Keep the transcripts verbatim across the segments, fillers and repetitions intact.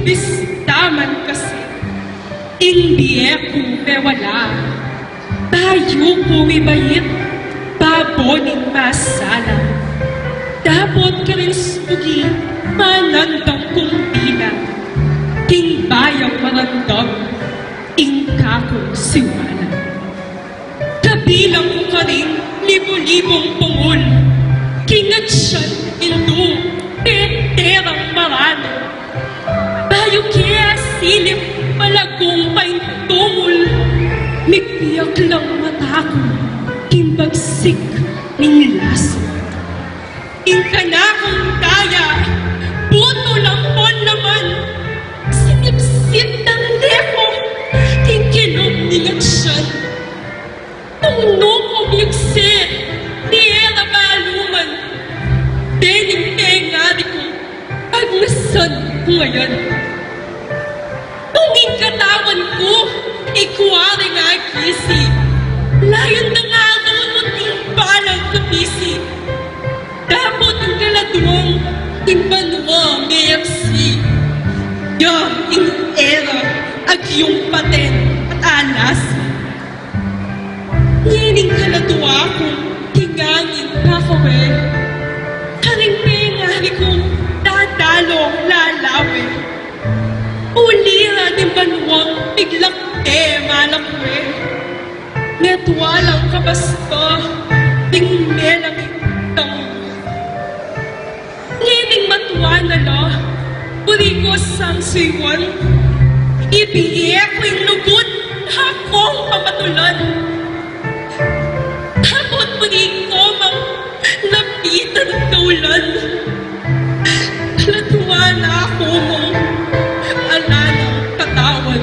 Bista man kasi ing bie ku mewala, bayu ku ibait babo ning masala. Dapot karing sugi manandang kung dila, king bayang maramdam ing kakung siwala. Kabilang ku karing libu-libung pungul, king atyan, indu, peterang maranu. Bayu ke asilip, palagung paintungul, mipiak lang mata ku king bagsik ning lasu. Ing kanakung daya, butul ampon laman, sinipsip nang leko king kilub ning atyan. Nung nu ku miyukse, e ra balu man dening pengari ku, pagnasan ku ngeni. Nung ing katawan ku ikwa ring agisi, layun da ngarunut ing balang kabisi. Dapot ing kaladuang ing banua meyaksi, ya ing e ra agyung paten at alasi. Ngening kaladua kung king angin kakawe, karing pengari kung dadalung lalawe. Ulira ding banuang biglak de malakwe, metua lang kabasta ding melamig tang Ngening matua na la, buri ku sang suyuan, ibie ku ing lugud na kung pamatulan. Takut buri ku mang lapitan kaulan. Kaladuan na ku mung ala nang katawan.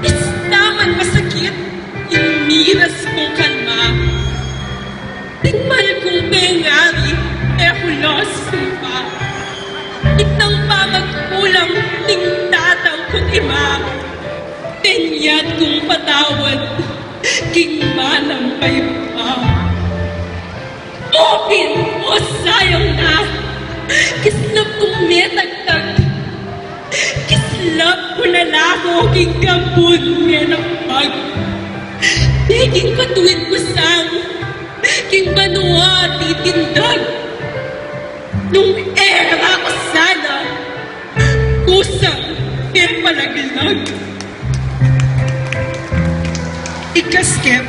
Bista man masakit ing miras kung kalma, ding mal kung pengari e ku la sumpa. Itang pamagkulang ning tatang ku't ima, penyat kung patawad king manang paipa. Upin, o sayang na, kislap kung metagtag, kislap ku na la ku king kabud menapag. Daging patuwid ku sang king banua titindag, nung e ra ku sana kusang pepalaglag. Ikaskep